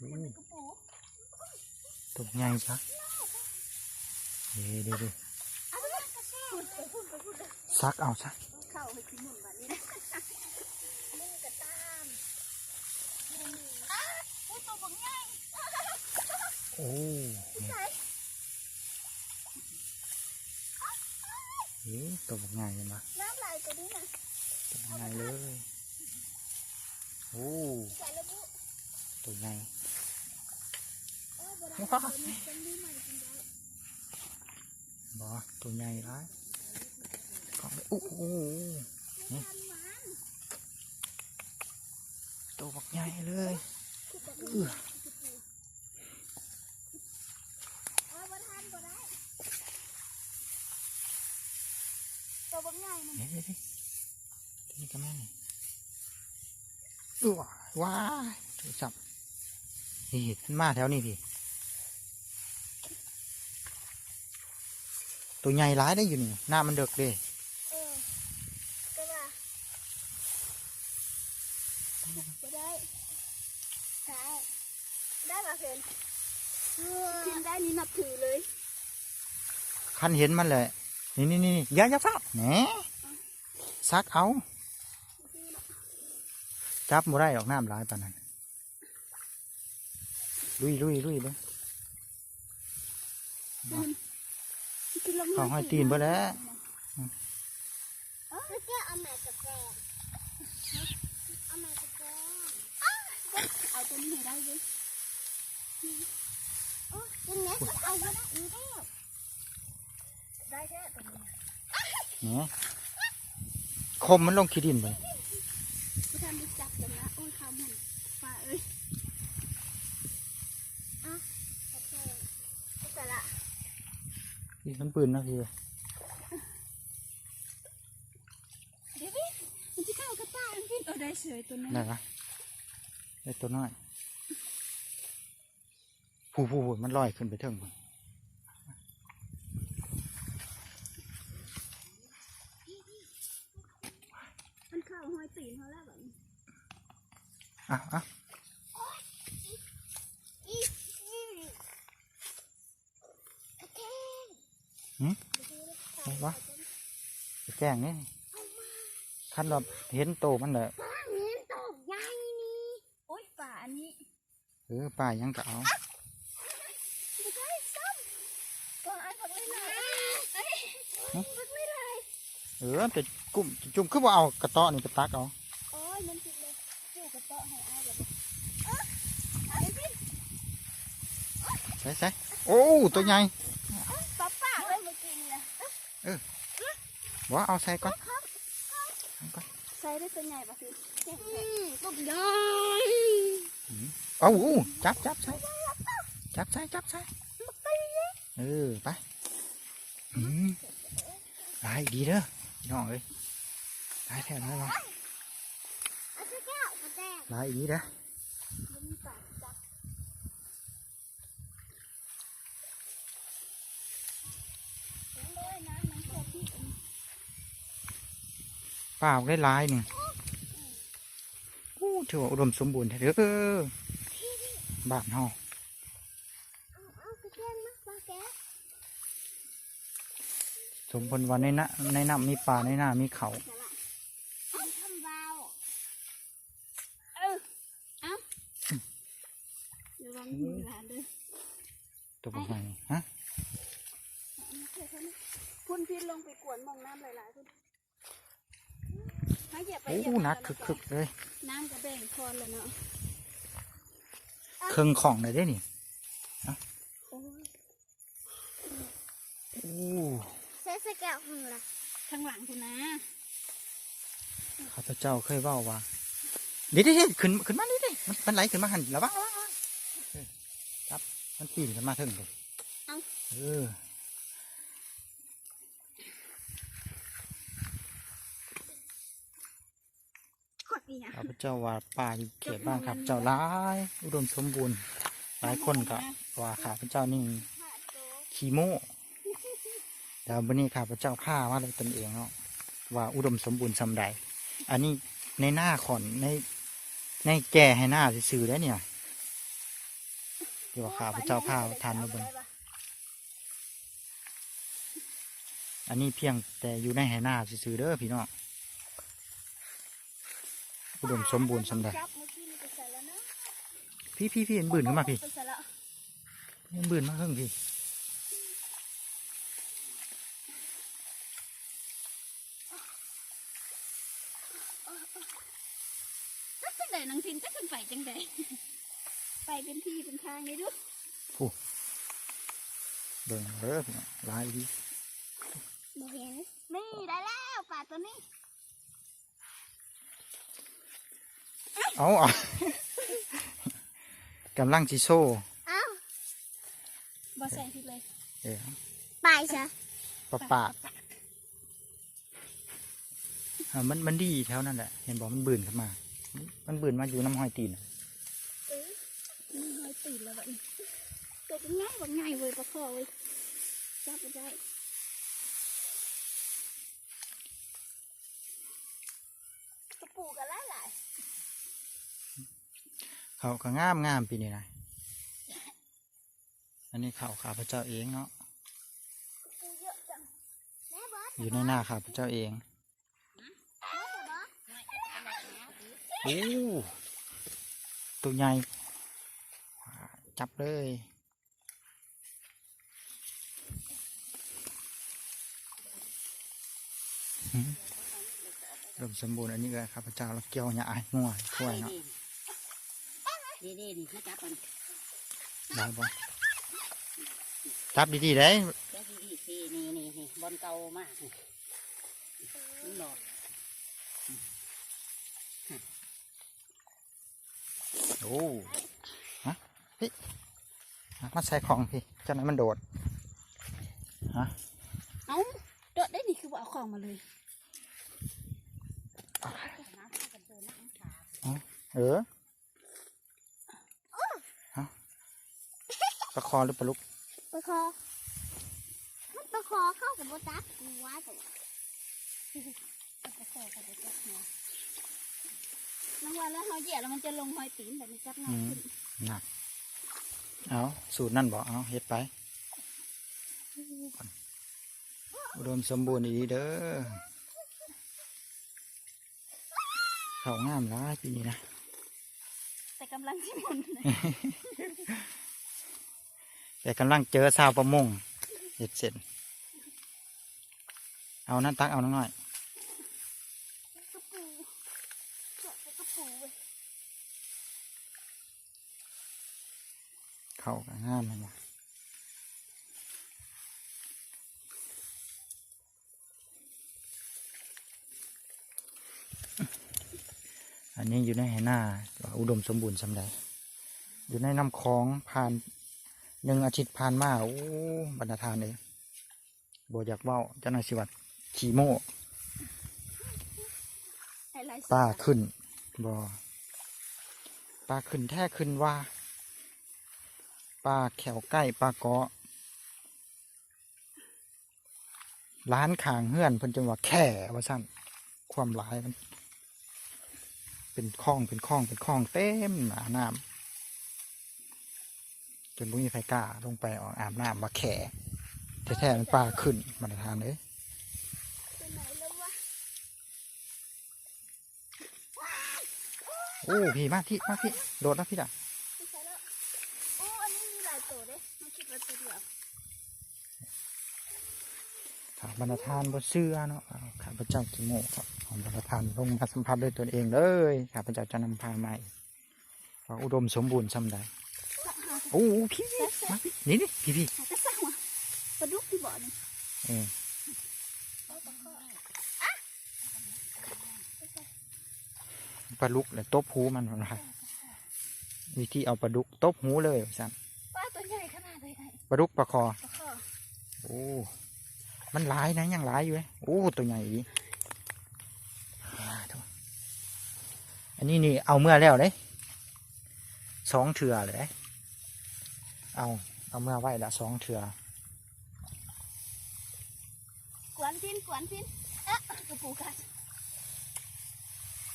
ໂຕໃຫຍ່ຊະ ເດ້ໆໆ ຊັກເອົາຊະ ເຂົ້າໃຫ້ກິນໝູນບາດນີ້ນະ ໜຶ່ງກະຕາມ ອ້າ ໂອ້ ໂຕບັກໃຫຍ່ ໂອ້ ນີ້ ໃສ ເອີ ໂຕບັກໃຫຍ່ເຫັນບໍ່ ນ້ຳຫຼາຍກວ່ານີ້ນະ ໂຕບັກໃຫຍ່ເລີຍ ໂອ້ ໃສ່ລະບຸ ໂຕໃຫຍ່ ເອີ ບໍ່ໄດ້ ໂອ້ ເປັນມື້ໃໝ່ກິນໄດ້ ບໍ່ ໂຕໃຫຍ່ຫຼາຍ ໂອ້ໂຫ ນີ້ ໂຕບັກໃຫຍ່ເລີຍ ເອີ ເອີ ບໍ່ທັນບໍ່ໄດ້ ໂຕບັກໃຫຍ່ນະ ເດ້ໆໆ ນີ້ກໍແມ່ນນີ້ ເອີ ວ້າຍ ໂທລະສັບ ນີ້ ມັນມາແຖວນີ້ພີ້ ໂຕໃຫຍ່ຫຼາຍເດ້ຢູ່ນີ້ ນ້ຳມັນເດິກເດ້ ເອີ ແຕ່ວ່າ ບໍ່ໄດ້ ໄດ້ ໄດ້ບໍ່ເພິ່ນ ກິນໄດ້ນີ້ນັບຖືເລີຍ ຄັນເຫັນມັນແຫຼະ ນີ້ໆໆ ຢ່າ ຢ່າຟ້າວ ແໜ ຊັກເອົາ ຈັບບໍ່ໄດ້ດອກ ນ້ຳຫຼາຍປານນັ້ນ ລຸຍໆໆ ເບິ່ງ ເຂົ້າຫ້ອຍຕີນເບິດແລ້ວ ເອີ ເຈົ້າເອົາມາກະແຕງ ເອົາມາກະແຕງ ເອົາຕົວນີ້ໃຫ້ໄດ້ເວີຍ ໂອ້ຍ ຕົວນີ້ກໍເອົາບໍ່ໄດ້ອີກແລ້ວ ໄດ້ແທ້ຕົວນີ້ ນີ້ ຄົມມັນລົງຂີ້ດິນໄປ ບໍ່ທັນໄດ້ຈັບກັນນະ ໂອ້ຍ ຂ້າວໝຸ່ນ ປ້າເອີຍ ເອົາ ກະແຕງ ກະແຕງລະ ອີ່ ມັນປືນນະພີ້ ເດວິດ ມັນຊິເຂົ້າກະຕ່າຍມັນກິນ ເອີ ໄດ້ເສີຍຕົວໜຶ່ງ ໄດ້ວະ ໄດ້ຕົວນ້ອຍ ຜູ້ໆໆ ມັນລອຍຂຶ້ນໄປເທິງພຸ້ນ ມັນເຂົ້າຮອຍຕີນເຮົາແລ້ວບັດນີ້ ອ່ະ ອ່ະ ຫຶ? ໄດ້ບໍ່? ໄປແຈ້ງນີ້ ຄັນວ່າເຫັນໂຕມັນແຫຼະ ເຫັນໂຕໃຫຍ່ນີ້ ໂອ້ຍ ປາອັນນີ້ ເອີ ປາຫຍັງກໍເອົາ ບໍ່ໄດ້ຊ້ຳ ປາອັນບັກຫຼາຍໆ ຫຶ? ບັກຫຼາຍໆ ເອີ ໄປກຸ້ມຈຸ່ມ ຄືບໍ່ເອົາກະເຕາະນີ້ໄປຕັກເອົາ ໂອ້ຍ ມັນຕິດເລີຍ ຢູ່ກະເຕາະໃຫ້ອ້າຍລະບໍ່ ເອີ ເອົາໄປ ໃສ່ໆ ໂອ້ ໂຕໃຫຍ່ ເອີ ປາປາກເລີຍເມື່ອກີ້ນີ້ນະ ເອີ ບໍ່ ເອົາໃສ່ກ່ອນ ເອົາກ່ອນ ໃສ່ໄດ້ຕົວໃຫຍ່ປະຕິ ອືມ ຕົວໃຫຍ່ ອືມ ເອົາ ໂອ້ ຈັບ ຈັບໃສ່ ຈັບໃສ່ ຈັບໃສ່ ເອີ ໄປ ອືມ ຫຼາຍອີ່ຫຼີເດີ ພີ່ນ້ອງເອີຍ ຫຼາຍແທ້ ຫຼາຍວ່າ ຫຼາຍອີ່ຫຼີເດີ ປາໄດ້ຫຼາຍໆ ນີ້ ໂອ້ ຖືວ່າອຸດົມສົມບູນແທ້ເດີ ບ້ານເຮົາ ສົມເພິ່ນວ່າໃນນະ ໃນນ້ຳມີປາ ໃນນາມີເຂົ້າ ເອີ ເອົາ ລະວັງຫູຫຼານເດີ ຕົວບັກໃຫຍ່ ຮະ ພຸ້ນ ພີ້ລົງໄປກວນໝ່ອງນ້ຳຫຼາຍໆ ພຸ້ນ ໂອ້ ໜັກຄຶກໆ ເລີຍ ນ້ຳກະແບ່ງຄອນແລ້ວເນາະ ເຄິ່ງຂອງໄດ້ເດ້ນີ້ ໂອ້ຍ ໂອ້ ໃສ່ ໃສ່ແກ້ວຂ້າງຫຼັງ ຂ້າງຫຼັງພຸ້ນນະ ຂ້າພະເຈົ້າເຄີຍເວົ້າວ່າ ເດ້ໆໆ ຂຶ້ນ ຂຶ້ນມານີ້ເດ້ ມັນ ມັນໄຫຼຂຶ້ນມາຫັ້ນ ລະວັງ ລະວັງ ລະວັງ ເອີ ຈັບ ມັນປີນຂຶ້ນມາເທິງເດ້ ເອົາ ເອີ ກົດອີຫຍັງ ຂ້າພະເຈົ້າວ່າປ່າຢູ່ເຂດບ້ານຂ້າພະເຈົ້າຫຼາຍ ອຸດົມສົມບູນ ຫຼາຍຄົນກະວ່າຂ້າພະເຈົ້ານີ້ຂີ້ໂມ້ ແລ້ວມື້ນີ້ຂ້າພະເຈົ້າພາມາດ້ວຍຕົນເອງເນາະ ວ່າອຸດົມສົມບູນສ່ຳໃດ ອັນນີ້ໃນນາຂ້ອນ ໃນ ໃນແກ່ໄຮ່ນາຊື່ໆ ເດ້ນີ້ນະ ທີ່ວ່າຂ້າພະເຈົ້າພາທ່ານມາເບິ່ງ. ອັນນີ້ພຽງແຕ່ຢູ່ໃນໄຮ່ນາຊື່ໆເດີພີ່ນ້ອງ. ອຸດົມສົມບູນສ່ຳໃດ. ພີ່ໆໆ ມັນບືນຂຶ້ນມາພີ່. ມັນບືນມາເທິງພີ່. ຈັກຈັ່ງໃດນາງພິນ ຈັກມັນໄປຈັ່ງໃດ ໄປເປັນທີ່ເປັນທາງເລີຍດຸ. ໂອ້ ເບິ່ງເດີພີ່ນ້ອງ ຫຼາຍອີ່ຫຼີ. ບໍ່ເຫັນ. ນີ້ ໄດ້ແລ້ວປາໂຕນີ້. ເອົາ ກຳລັງຊິໂຊ. ເອົ້າ ບໍ່ໃສ່ຜິດເລີຍ. ເອີ ປາຊະ ປາປາດ. ອ່າ ມັນ ມັນດີແຖວນັ້ນແຫຼະ ເຫັນບໍ່ ມັນບືນຂຶ້ນມາ ມັນບືນມາຢູ່ນຳຮອຍຕີນ. ເອີ ມີຮອຍຕີນແລ້ວບັດນີ້. ຕົວບັກໃຫຍ່ ບັກໃຫຍ່ເວີຍ ປາຄໍເວີຍ ຈັບບໍ່ໄດ້. ກະປູກະຫຼາຍໆ. ເຂົ້າກະງາມໆ ປີນີ້ນະ. ອັນນີ້ເຂົ້າຂ້າພະເຈົ້າເອງເນາະ. ກະປູເຍອະຈັງ. ແມ່ເບິດ ຢູ່ໃນນາຂ້າພະເຈົ້າເອງ. ໂອ້ ໂຕໃຫຍ່ ຈັບເລີຍ. ອຸດົມສົມບູນ. ອັນນີ້ກະຂ້າພະເຈົ້າລະກ່ຽວຫຍ້າໃຫ້ງົວ ຄວາຍເນາະ. ນີ້ໆ ມາຈັບມັນ ໄດ້ບໍ່? ຈັບດີໆເດ້. ຈັບດີໆ ນີ້ໆ ບ່ອນເກົ່າມາ ນີ້ ມັນບໍ່. ໂອ້ ຮະ ນີ້ ມາໃສ່ຂອງພີ້ ຈັ່ງໃດມັນໂດດ. ຮະ ເອົ້າ ໂດດໄດ້ນີ້ ຄືບໍ່ເອົາຂອງມາເລີຍ. ເອີ ຮະ ປາຄໍຫຼືປາດຸກ? ປາຄໍ. ມັນປາຄໍ ເຂົາກະບໍ່ຈັບ ກູວ່າແຕ່ວ່າ ປາຄໍກະບໍ່ຈັບເນາະ. ນາງວ່າແລ້ວເຮົາຢຽບແລ້ວມັນຈະລົງຮອຍຕີນ ແບບນີ້ຈັບງ່າຍຂຶ້ນ. ອືມ ໜັກ. ເອົາ ສູດນັ້ນບໍ? ເອົາ ເຮັດໄປ. ອຸດົມສົມບູນອີ່ຫຼີເດີ. ເຂົ້າງາມຫຼາຍປີນີ້ນະ ແຕ່ກຳລັງຊິໝຸນ ແຕ່ກຳລັງເຈີຊາວປະມົງເຮັດເສັ້ນ. ເອົານັ້ນ ຕັກເອົານ້ອຍໆ. ກະປູ ກະປູເວີຍ. ເຂົ້າກະງາມແມ່ນບໍ່? ອັນນີ້ຢູ່ໃນໄຮ່ນາ ວ່າອຸດົມສົມບູນສ່ຳໃດ. ຢູ່ໃນນ້ຳຂອງ ຜ່ານ ໜຶ່ງອາທິດຜ່ານມາ ໂອ້ ບັນດາທ່ານເອີຍ ບໍ່ຢາກເວົ້າ ຈັ່ງໃດຊິວ່າຂີ້ໂມ້. ປາຂຶ້ນ ບໍ່ ປາຂຶ້ນແທ້ຂຶ້ນວ່າ ປາແຂ້ວໄກ້ ປາເກາະ. ຫຼານຂ້າງເຮືອນເພິ່ນຈຶ່ງວ່າແຂ້ວ່າຊັ້ນ. ຄວາມຫຼາຍມັນເປັນຄອງ ເປັນຄອງ ເປັນຄອງ ເຕັມໜ້ານ້ຳ ຈົນບໍ່ມີໃຜກ້າລົງໄປອອກອາບນ້ຳວ່າແຂ້. ແທ້ໆ ມັນປາຂຶ້ນ ບັນດາທ່ານເອີຍ. ໂອ້ ພີ້ ມາພີ້ ມາພີ້ ໂດດມາພີ້ລະ. ໄປໃສລະ? ໂອ້ ອັນນີ້ມີຫຼາຍໂຕເດ້ ເຮົາຄິດວ່າໂຕດຽວ. ຖ້າບັນດາທ່ານບໍ່ເຊື່ອເນາະ ຂ້າພະເຈົ້າຂີ້ໂມ້ຄັບ ເອົາບັນດາທ່ານລົງມາສຳຜັດດ້ວຍຕົນເອງເລີຍ ຂ້າພະເຈົ້າຈະນຳພາມາອີກ ວ່າອຸດົມສົມບູນສ່ຳໃດ. ໂອ້ ພີ້ ມາພີ້ ນີ້ໆ ພີ້ໆ. ປາດຸກທີ່ບໍ່ນີ້? ເອີ ປາດຸກ ແລ້ວຕົບຫູມັນ ເພິ່ນວ່າ ວິທີເອົາປາດຸກຕົບຫູເລີຍວ່າຊັ້ນ. ປາໂຕໃຫຍ່ຂະໜາດໃດ? ປາດຸກ ປາຄໍ. ປາຄໍ. ໂອ້ ມັນຫຼາຍນະ ຍັງຫຼາຍຢູ່ເດ້. ໂອ້ ໂຕໃຫຍ່ອີ່ຫຼີ. ອັນນີ້ນີ້ເອົາເມືອແລ້ວເດ້ ສອງເທື່ອເລີຍ. ເອົາ ເອົາເມືອໄວ້ລະສອງເທື່ອ. ກວນພິນ ກວນພິນ. ເອະ ກະປູກັດ.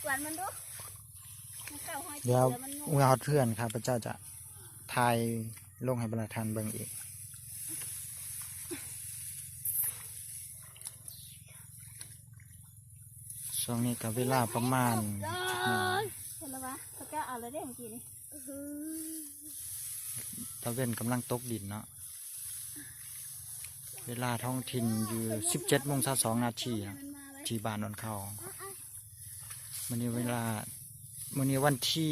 ກວນມັນດູ ມັນເຂົ້າຮອຍຕີນແລ້ວມັນງົ້ວ. ດຽວເມື່ອຮອດເຮືອນ ຂ້າພະເຈົ້າຈະຖ່າຍ ລົງໃຫ້ບັນດາທ່ານເບິ່ງອີກ. ຊ່ວງນີ້ກໍເວລາປະມານ ເພິ່ນລະວ່າເຂົາເຈົ້າເອົາແລ້ວເດ້ມື້ກີ້ນີ້ ຕາເວັນກຳລັງຕົກດິນເນາະ. ເວລາທ້ອງຖິ່ນຢູ່ສິບເຈັດໂມງຊາວສອງນາທີເນາະ ທີ່ບ້ານໂນນເຂົາ. ມື້ນີ້ເວລາ ມື້ນີ້ວັນທີ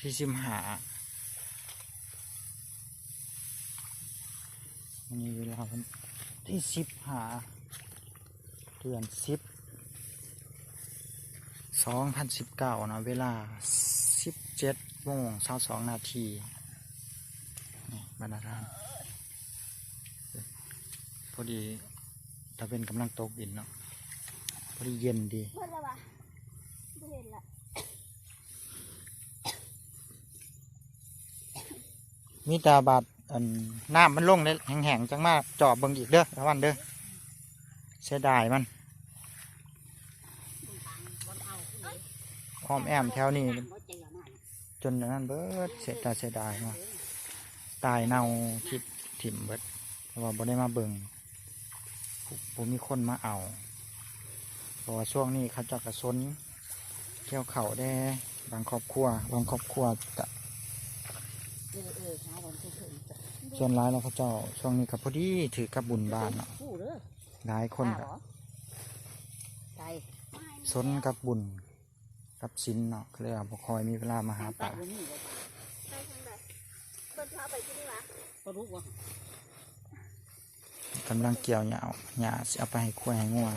ທີສິບຫ້າ ມື້ນີ້ເວລາວັນທີສິບຫ້າ ເດືອນສິບ ສອງພັນສິບເກົ້າເນາະ ເວລາສິບເຈັດໂມງຊາວສອງນາທີ. ນີ້ບັນດາທ່ານ ພໍດີຕາເວັນກຳລັງຕົກດິນເນາະ ພໍດີເຢັນດີ. ເບິດແລ້ວຫວາ? ບໍ່ເຫັນລະ. ມີແຕ່ບາດ ອັນ ນ້ຳມັນລົງແລ້ວແຫ້ງໆ ຈັ່ງມາຈອບເບິ່ງອີກເດີ ລະວັນເດີ ເສຍດາຍມັນ. ອ້ອມແອ້ມແຖວນີ້ຈົນອັນນັ້ນເບິດ ເສຍດາຍ ເສຍດາຍເນາະ ຕາຍເນົ່າ ທິ່ມ ຖິ້ມເບິດ ເພາະວ່າບໍ່ໄດ້ມາເບິ່ງ ບໍ່ມີຄົນມາເອົາ ເພາະວ່າຊ່ວງນີ້ເຂົາເຈົ້າກະຊົນກ່ຽວເຂົ້າແດ່ ບາງຄອບຄົວ ບາງຄອບຄົວກະ ເອີ ເອີ ຫາບ່ອນສູງໆ ສ່ວນຫຼາຍແລ້ວເຂົາເຈົ້າ ຊ່ວງນີ້ກະພໍດີຖືກກັບບຸນບ້ານເນາະ ຫຼາຍຄົນກະຊົນກັບບຸນ ກັບສິນເນາະ ກໍເລີຍວ່າບໍ່ຄ່ອຍມີເວລາມາຫາປາ. ປາດຸກຫວາ? ກຳລັງກ່ຽວຫຍ້າ ຫຍ້າຊິເອົາໄປໃຫ້ຄວາຍໃຫ້ງົວ. ເ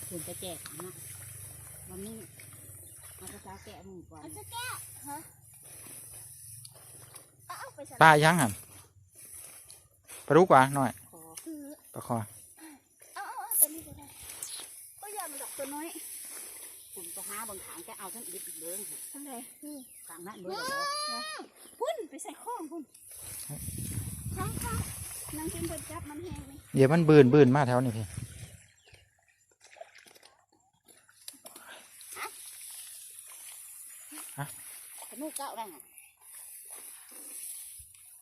ພິ່ນໄປແຈກເນາະ ວັນນີ້ເອົາກະເຈົ້າແກະໝູ່ກ່ອນ. ປາຫຍັງຫັ້ນ? ປາດຸກຫວາ? ນ້ອຍ ຂໍ ປາຄໍ. ເອົາ ເອົາ ເອົາ ຕົວນີ້ກໍໄດ້. ໂອ້ຍ ຢ່າມັນດອກຕົວນ້ອຍ. ຄຸນກໍຫາເບິ່ງຂາງ ຈະເອົາທັງອິດອີກເບິ່ງ ທາງໃດ? ນີ້ ຂາງນັ້ນເບິ່ງ. ພຸ້ນ ໄປໃສ່ຂອງພຸ້ນ. ຂ້າງໆ ນັ່ງເຫັນເພິ່ນຈັບມັນແຮງນີ້. ດຽວມັນບືນໆມາແຖວນີ້ພີ້. ຮະ? ຂະໜູເຈົ້າໄດ້ຫະ?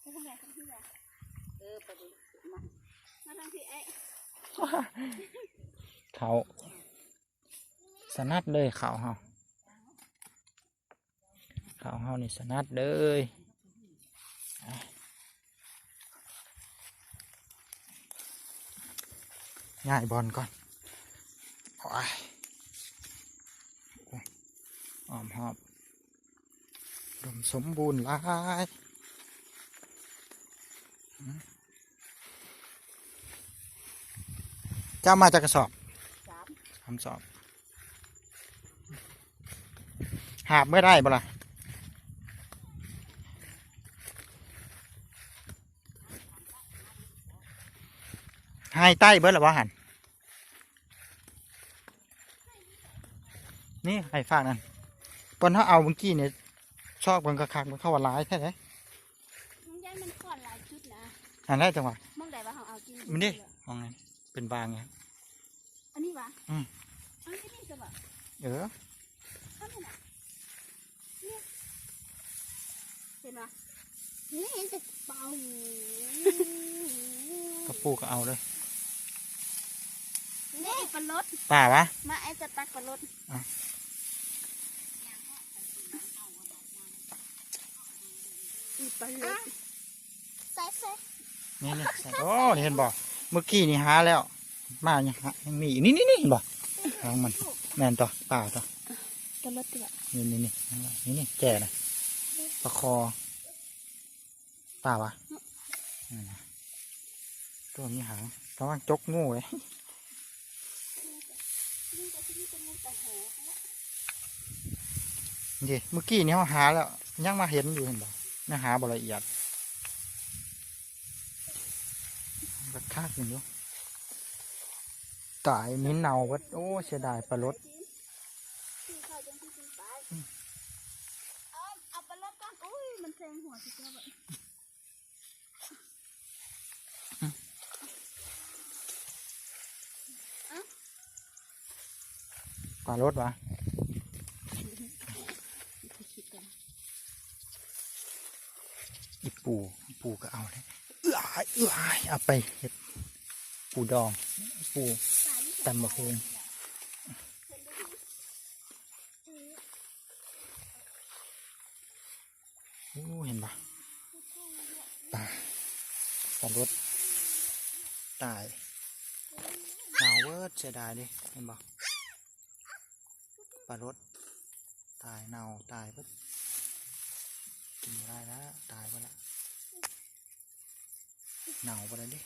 ໄປທາງໃດ? ເອີ ໄປເບິ່ງມາ ມາທາງພີ້ອ້າຍ. ເຂົ້າສະໜັດເລີຍ ເຂົ້າເຮົາ. ເຂົ້າເຮົານີ້ສະໜັດເລີຍ. ຍ້າຍບ່ອນກ່ອນ. ໂອ້ຍ ອ້ອມຮອບ ອຸດົມສົມບູນຫຼາຍ. ເຈົ້າມາຈັກກະສອບ? ສາມ ສາມສອບ. ຫາບເມືອໄດ້ບໍ່ລະ? ໄຮ່ໄຕ້ເບິດແລ້ວບໍ່ຫັ້ນ? ນີ້ໄຮ່ຟາກນັ້ນ ບ່ອນເຮົາເອົາມື້ກີ້ນີ້ ຊອກເບິ່ງຄັກໆ ມັນເຂົ້າວ່າຫຼາຍແທ້ເດ້. ມັນຢ້ານມັນຂອນຫຼາຍຈຸດນະ. ອັນໃດຈັງຫວະ? ໝ່ອງໃດວ່າເຮົາເອົາກິນ ມັນເດ້ ໝ່ອງນັ້ນເປັນບາງ. ອັນນີ້ຫວາ? ອືມ ອັນນີ້ນີ້ຊະຫວະ? ເອີ ອັນນີ້ນະ ນີ້ ເຫັນຫວາ? ນີ້ເຫັນແຕ່ເປົ່າ ກະປູກະເອົາເດີ. ນີ້ປາລົດ ປາຫວາ? ມາ ອ້າຍຈະຕັກປາລົດ. ອ່ະ ອີປາລົດ ໃສ່ ໃສ່ ນີ້ໆ ໃສ່. ໂອ້ ນີ້ເຫັນບໍ່? ມື້ກີ້ນີ້ຫາແລ້ວ ມາຍັງຫາ ຍັງມີອີກ. ນີ້ໆໆ ເຫັນບໍ່? ຫາງມັນ ແມ່ນຕົວະ ປາຕົວະ ປາລົດຕິຫວາ? ນີ້ໆໆ ນີ້ໆ ແກ່ນະ ປາຄໍ. ປາຫວາ? ອືມ ນັ້ນນະ ຕົວມີຫາງ ລະວັງຈົກງູເດ້. ນີ້ ມື້ກີ້ນີ້ເຮົາຫາແລ້ວ ຍັງມາເຫັນຢູ່ ເຫັນບໍ່? ຍັງຫາບໍ່ລະອຽດ ຄັກໆ ຢູ່. ຕາຍ ໝິ່ນເນົ່າເບິດ. ໂອ້ ເສຍດາຍປາລົດ. ກິນເຂົ້າຈັ່ງຊິກິນໄປ. ອືມ ເອົາ ເອົາປາລົດກ່ອນ. ໂອ້ຍ ມັນແຊງຫົວຊິເຈົ້າເບິດ. ອືມ ເອົາ ປາໂລດຫວາ? ອີ່ປູ່ ອີ່ປູ່ກໍເອົາເດ້. ເອື້ອຍ ເອື້ອຍ ເອົາໄປເຮັດປູ່ດອງ ປູ່ຕຳບັກຫຸ່ງ. ໂອ້ ເຫັນບໍ່? ປາ ປາໂລດຕາຍ ເນົ່າເບີດ ເສຍດາຍເດ້. ເຫັນບໍ່? ປາໂລດຕາຍ ເນົ່າຕາຍເບີດ ກິນບໍ່ໄດ້ແລ້ວ ຕາຍເບີດລະ ເນົ່າເບີດລະເດ້.